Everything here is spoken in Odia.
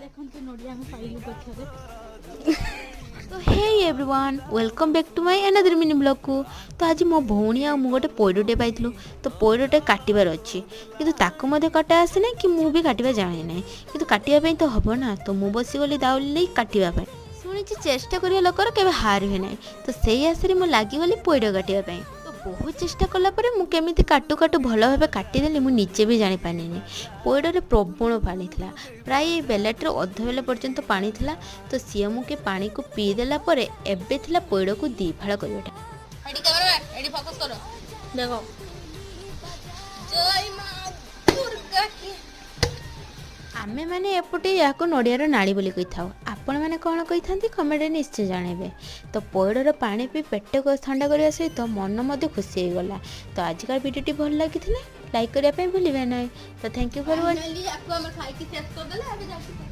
ଦେଖନ୍ତୁ, ନଡ଼ିଆ ଆମେ ପାଇଲୁ ଗଛରେ। ତ hey everyone, welcome back to my another mini ବ୍ଲଗ୍କୁ। ତ ଆଜି ମୋ ଭଉଣୀ ଆଉ ମୁଁ ଗୋଟେ ପଇଡ଼ଟେ ପାଇଥିଲୁ। ତ ପଇଡ଼ଟେ କାଟିବାର ଅଛି, କିନ୍ତୁ ତାକୁ ମଧ୍ୟ କଟା ଆସେନାହିଁ କି ମୁଁ ବି କାଟିବା ଜାଣିନାହିଁ। କିନ୍ତୁ କାଟିବା ପାଇଁ ତ ହେବ ନା। ତ ମୁଁ ବସିଗଲି ଦାଉଲି ନେଇ କାଟିବା ପାଇଁ। ଶୁଣିଛି, ଚେଷ୍ଟା କରିବା ଲୋକର କେବେ ହାର ହୁଏ ନାହିଁ। ତ ସେଇ ଆଶାରେ ମୁଁ ଲାଗିଗଲି ପଇଡ଼ କାଟିବା ପାଇଁ। ତ ବହୁତ ଚେଷ୍ଟା କଲା ପରେ ମୁଁ କେମିତି କାଟୁ କାଟୁ ଭଲ ଭାବେ କାଟିଦେଲି, ମୁଁ ନିଜେ ବି ଜାଣିପାରିଲିନି। ପଇଡ଼ରେ ପ୍ରବଳ ପାଣି ଥିଲା, ପ୍ରାୟ ଏଇ ବେଲାଟିର ଅଧ ବେଲା ପର୍ଯ୍ୟନ୍ତ ପାଣି ଥିଲା। ତ ସିଏ ମୁଁ କି ପାଣିକୁ ପିଇଦେଲା ପରେ ଏବେ ଥିଲା ପଇଡ଼କୁ ଦୁଇ ଫାଳ କରିବାଟା। ଏଠି କ୍ୟାମେରାମ୍ୟାନ୍, ଏଠି ଫୋକସ୍ କର। ଦେଖ, ଜୟ ମା ଦୁର୍ଗା କି। ଆମେମାନେ ଏପଟେ ଏହାକୁ ନଡ଼ିଆର ନାଳି ବୋଲି କହିଥାଉ। ଆପଣମାନେ କ'ଣ କହିଥାନ୍ତି, କମେଣ୍ଟରେ ନିଶ୍ଚୟ ଜଣାଇବେ। ତ ପଇଡ଼ର ପାଣି ପିଇ ପେଟ ଥଣ୍ଡା କରିବା ସହିତ ମନ ମଧ୍ୟ ଖୁସି ହେଇଗଲା। ତ ଆଜିକାର ଭିଡ଼ିଓଟି ଭଲ ଲାଗିଥିଲେ ଲାଇକ୍ କରିବା ପାଇଁ ଭୁଲିବେ ନାହିଁ। ତ thank you for watching. Finally ୟାକୁ ଆମେ ଖାଇକି ଶେଷ କରିଦେଲେ। ଏବେ ଯାଉଛି।